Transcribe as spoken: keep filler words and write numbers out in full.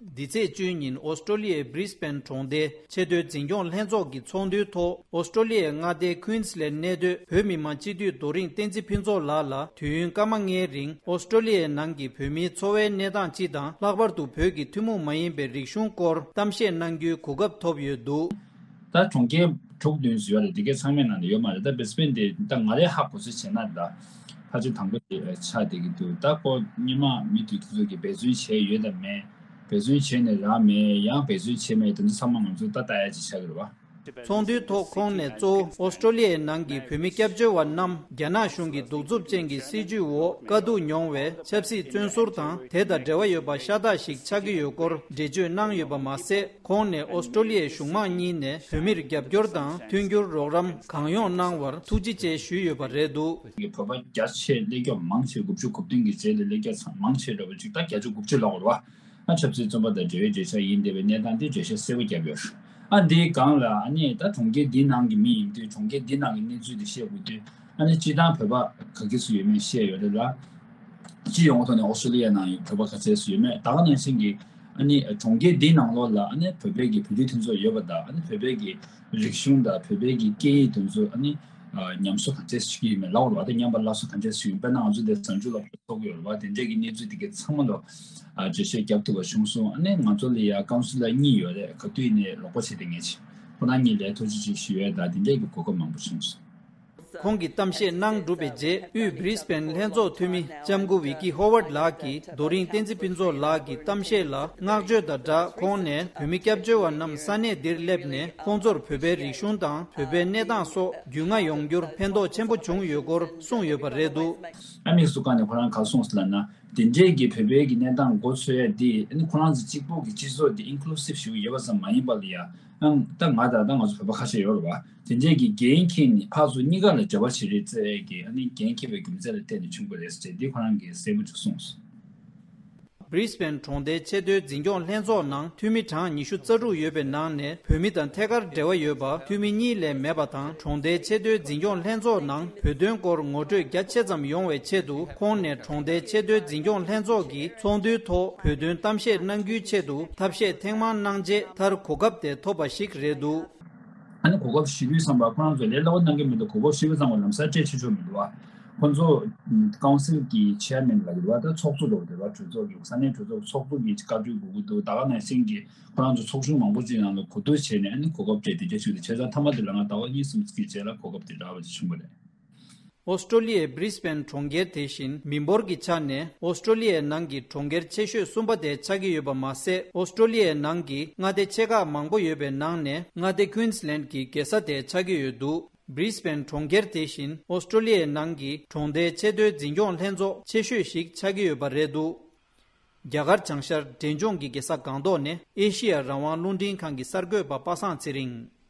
འདི་ཚེས་བཅུ་ཉིན་ཨོ་སི་ཀྲོ་ལི་ཡའི་བྷི་རི་སི་བྷེན་གྲོང་སྡེའི་ཆེས་མཐོའི་འཛིན་སྐྱོང་ལྷན་ཚོགས་ཀྱི་ཚོགས་འདུའི་ཐོག་ཨོ་སི་ཀྲོ་ལི་ཡའི་མངའ་སྡེ་ཀུན་སི་ལན་གནས་སྡོད་བོད་མི་མང་སྤྱི་འཐུས་རྡོ་རིང་བསྟན་འཛིན་ཕུན་ཚོགས་ལགས་ལ་དུས་ཡུན་སྐར་མ་ལྔའི་རིང་ཨོ་སི་ཀྲོ་ལི་ཡའི་ནང་གི་བོད་མིའི་འཚོ་བའི་གནས་སྟངས་སྤྱི་དང་། ལྷག་པར་དུ་བོད་ཀྱི་ཐུན་མོང་མ་ཡིན་པའི་རིག་གཞུང་སྐོར་གཏམ་བཤད་གནང་རྒྱུའི་གོ་སྐབས་ཐོབ་ཡོད་འདུག་ད་གྲོང་ཁྱེར་དྲུག་བདུན་ཙམ་ཡོད་རེད། དེ་གའི་ཚང་མའི་ནང་ནས་ཡོད་མ་རེད། ད་བྷི་རི་སི་བྷེན་དེ་ད་ང་རའི་ཧ་གོ་ཚོད་བྱས་ན་ད་ཕལ་ཆེར་དང་པོ་དེ་ཆགས་བསྡད་ཀྱི་འདུག་ད་ཁོ་སྔོན་མ་མི་དེ་ཚོ་གིས་འབད་བརྩོན་བྱས་ཡོད་དམ་མེད། འབད་བརྩོན་བྱས་ནས་རག་མེད། ཡང་འབད་བརྩོན་བྱས་མེད། དེ་ཚོ་ཚང་མ་ང་ཚོ་ད་ལྟ་ཡ་ཅིག་ཆགས་ཀྱི་རེད་བ། ཚོགས་འདུའི་ཐོག་ཁོང་ནས་གཙོ་བོ་ཨོ་སི་ཀྲོ་ལི་ཡའི་ནང་གི་བོད་མི་སྐྱབས་བཅོལ་བ་རྣམས་རྒྱ་ནག་གཞུང་གི་གདུག་རྩུབ་ཅན་གྱི་སྲིད་བྱུས་འོག་དཀའ་སྡུག་མྱོང་བའི་ཆབ་སྲིད་བཙོན་ཟུར་དང་། དེ་དང་འབྲེལ་བ་ཡོད་པ་ཤ་སྟག་ཞིག་ཆགས་ཀྱི་ཡོད་སྐོར་འགྲེལ་བརྗོད་གནང་ཡོད་པ་མ་ཟད། ཁོང་ནས་ཨོ་སི་ཀྲོ་ལི་ཡའི་གཞུང་མང་གཉིས་ནས་བོད་མིར་རྒྱབ་སྐྱོར་དང་མཐུན་འགྱུར་རོགས་རམ་གང་ཡོང་གནང་བར་ཐུགས་རྗེ་ཆེ་ཞུས་ཡོད་པ་རེད་འདུག་བོད་པ་རྒྱ་ཆེ་སླེབས་སྐྱོ་མང་ཆེ་དགུ་བཅུ་གོ་བདུན་གྱི་རྗེས་ལ་སླེབས་སྐྱོ་ཚང་མང་ཆེ་འདྲ་བོ་ཅིག་ད་བརྒྱད་ཅུ་དགུ་བཅུ་ལོག་རེད་བ། ཨ་ཆབ་སྲིད་བཙོན་པ་དང་འབྲེལ་བའི་འགྲེལ་བཤད་ཡིན་བསྡད་པའི་གནས་སྟངས་དེ་འགྲེལ་བཤད་གསལ་པོ་བརྒྱབ་ཡོད། ཨ་འདིའི་སྒང་ལ་ཨ་ནི་ད་གྲོང་ཁྱེར་འདིའི་ནང་གི་མི་ཡིན་དུས་གྲོང་ཁྱེར་འདིའི་ནང་གི་གནས་ཚུལ་དེ་བཤད་དགོས་དུས་ཨ་ནི་སྤྱིར་བཏང་བོད་པ་ག་གེ་སུ་ཡོད་མེད་བཤད་ཡོད་རེད་ལ། སྤྱི་ཡོངས་ཐོག་ནས་ཨོ་སི་ཀྲོ་ལི་ཡ་ནང་ཡོད་བོད་པ་ག་ཚད་སུ་ཡོད་མེད། ད་ག་ནང་བཞིན་གྱི་ཨ་ནི་གྲོང་ཁྱེར་འདིའི་ནང་ལོགས་ལ་ཨ་ནི་བོད་པའི་གི་བོད་རིགས་མཐུན་ཚོགས་ཡོད་པ་དང་ཨ་ནི་བོད་པའི་གི་རིག་གཞུང་དང་བོད་པའི་གི་སྐད་ཡིག་དེ་ཚོ་ཨ་ནི་ཉམས་གསོ་ག་ཚད་སུ་ཞིག་ཡོད་མེད་ལབ་དགོས་རེད་བ། དེ་ཉམས་པ་སླར་གསོ་ག་ཚད་སུ་ཡོད། དཔེར་ན་ང་ཚོ་འདིར་བཟང་སྤྱོད་སློབ་གྲྭ་ཚོགས་ཀྱི་ཡོད་རེད་བ། དེ་འདྲས་ཀྱི་གནས་ཚུལ་དེ་གའི་ཚང་མ་ལ་འགྲེལ་བཤད་རྒྱབ་ཐུབ་པ་བྱུང་སོང་། ཨ་ནི་ང་ཚོ་ལ་ཡ་ཀའུན་སི་ལར་གཉིས་ཡོད་རེད། ག་དུས་ནས་རོགས་པ་བྱས་ཏེ་ངས་བྱས། ཁོ་རང་གཉིས་ལ་ཐུགས་རྗེ་ཆེ་ཞུ་ཡས་དང་དེ་འདྲས་ཀྱི་གོ་སྐབས་མང་པོ་བྱུང་སོང་། ཁོང་གིས་གཏམ་བཤད་གནང་གྲུབ་པའི་རྗེས་དབུས་བྷི་རི་སི་བྷེན་ལྷན་ཚོགས་འཐུས་མི་ལྕམ་སྐུ་ཝི་ཀི་ཧོ་ཝར་ལགས་ཀྱིས་རྡོ་རིང་བསྟན་འཛིན་ཕུན་ཚོགས་ལགས་ཀྱི་གཏམ་བཤད་ལ་བསྔགས་བརྗོད་དང་སྦྲགས། ཁོང་ནས་བོད་མི་སྐྱབས་བཅོལ་བ་རྣམས་ས་གནས་འདིར་སླེབས་ནས་ཁོང་ཚོར་བོད་པའི་རིག་གཞུང་དང་བོད་པའི་གནས་སྟངས་སོགས་རྒྱུས་མངའ་ཡོང་རྒྱུར་ཕན་ཐོགས་ཆེན་པོ་བྱུང་ཡོད་སྐོར་གསུངས་ཡོད་པ་རེད་འདུག་ཨ་དམིགས་སུ་བཀར་ནས་ཁོ་རང་ག་རེ་གསུངས་སོང་ལབ་ན། དེ་འདྲས་ཀྱི་བོད་པའི་གི་གནས་སྟངས་མགོ་ཚོས་ཡ་འདི་ཨ་ནི་ཁོ་རང་ཚོ་གཅིག་པོ་གི་སྤྱི་ཚོགས་འདི་ཨིན་ཀུ་ལུ་སིབ་ཞིག་ཡོད་པ་ཙམ་མ་ཡིན་པ་ལ་ཡ། ཨང་ད་ང་དང་ད་ང་ཚོ་བོད་པ་ཁ་ཤས་ཡོད་རེད་བ། དེ་འདྲས་ཀྱི་འགན་འཁྱེར་ནས་ཕར་ཚུར་གཉིས་ཀ་ལ་འབྲེལ་བ་བྱེད་རེས་བརྩི་ཡས་ཀྱི་ཨ་ནི་འགན་འཁྱེར་བའི་རྒྱུ་མཚན་ལ་བརྟེན་ནས་བྱུང་བ་རེད་ཟེར་འདི་ཁོ་རང་གིས་གསལ་པོ་ཅིག་གསུངས་སོང་། བྷི་རི་སི་བྷེན་གྲོང་སྡེའི་ཆེས་མཐོའི་འཛིན་སྐྱོང་ལྷན་ཚོགས་ནང་འཐུས་མི་གྲངས་ཉི་ཤུ་རྩ་དྲུག་ཡོད་པའི་ནང་ནས་བོད་མི་དང་ཐད་ཀར་འབྲེལ་བ་ཡོད་པ་འཐུས་མི་གཉིས་ལས་མེད་པ་དང་། གྲོང་སྡེའི་ཆེས་མཐོའི་འཛིན་སྐྱོང་ལྷན་ཚོགས་ནང་བོད་དོན་སྐོར་ངོ་སྤྲོད་རྒྱ་ཆེ་ཙམ་ཡོང་བའི་ཆེད་དུ་ཁོང་ནས་གྲོང་སྡེའི་ཆེས་མཐོའི་འཛིན་སྐྱོང་ལྷན་ཚོགས་ཀྱི་ཚོགས་འདུའི་ཐོག་བོད་དོན་གཏམ་བཤད་གནང་རྒྱུའི་ཆེད་དུ་ཐབས་ཤེས་ཐེངས་མང་གནང་རྗེས་མཐར་གོ་སྐབས་དེ་ཐོབ་པ་ཞིག་རེད་འདུག་ཨ་ནི་གོ་སྐབས་ཞེ་པོའི་བསམ་པ་ཁོ་རང་ཚོ་ལས་སླ་པོ་གནང་གི་མི་འདུག་གོ་སྐབས་ཞེ་པོ་བསམ་པ་ལམ་སང་སྤྲད་ཆོག་ཆོག་མི་འདུག་བ། ཁོ་ཚོ་ཀའུན་སིལ་གྱི་ཆེར་མེན་ལ་ཡོད་བ། ད་ཚོགས་གཙོ་འདྲ་བོ་དེ་བ། གྲོས་ཚོགས་ཀྱི་ས་གནས་གྲོས་ཚོགས་ཚོགས་གཙོ་གི་བཀའ་འཁྲོལ་དགོས་ཀྱི་འདུག་ད་ག་ནང་བཞིན་གྱི་ཁོ་རང་ཚོ་ཚོགས་ཆུང་མང་པོ་ཅིག་ནང་ལ་གོ་བསྡུར་བྱས་ནས་ཨ་ནི་གོ་སྐབས་སྤྲད་དེ་འདྲ་ཞིག་འདུག་བྱས་ཙང་མཐའ་མ་དེ་ལ་ང་ཟླ་བ་གཉིས་གསུམ་ཙམ་གྱི་རྗེས་ལ་གོ་སྐབས་དེ་རག་པ་ཅིག་བྱུང་བ་རེད། ཨོ་སི་ཀྲོ་ལི་ཡའི་བྷི་རི་སི་བྷེན་གྲོང་ཁྱེར་དེ་བཞིན་མི་འབོར་གྱི་ཆ་ནས་ཨོ་སི་ཀྲོ་ལི་ཡའི་ནང་གི་གྲོང་ཁྱེར་ཆེ་ཤོས་གསུམ་པ་དེ་ཆགས་ཀྱི་ཡོད་པ་མ་ཟད། ཨོ་སི་ཀྲོ་ལི་ཡའི་ནང་གི་མངའ་སྡེ་ཆེ་ཁག་མང་པོ་ཡོད་པའི་ནང་ནས་མངའ་སྡེ་ཀུན་སི་ལན་གྱི་རྒྱལ་ས་དེ་ཆགས་ཀྱི་ཡོད་འདུག་བྷི་རི་སི་བྷེན་གྲོང་ཁྱེར་དེ་བཞིན་ཨོ་སི་ཀྲོ་ལི་ཡའི་ནང་གི་གྲོང་སྡེའི་ཆེས་མཐོའི་འཛིན་སྐྱོང་ལྷན་ཚོགས་ཆེ་ཤོས་ཤིག་ཆགས་ཀྱི་ཡོད་པ་རེད་འདུག་རྒྱ་གར་བྱང་ཤར་འབྲས་ལྗོངས་ཀྱི་རྒྱལ་ས་སྒང་ཏོག་ནས་ཨེ་ཤི་ཡ་རང་དབང་རླུང་འཕྲིན་ཁང་གི་གསར་འགོད་པ་པ་སངས་ཚེ་རིང་།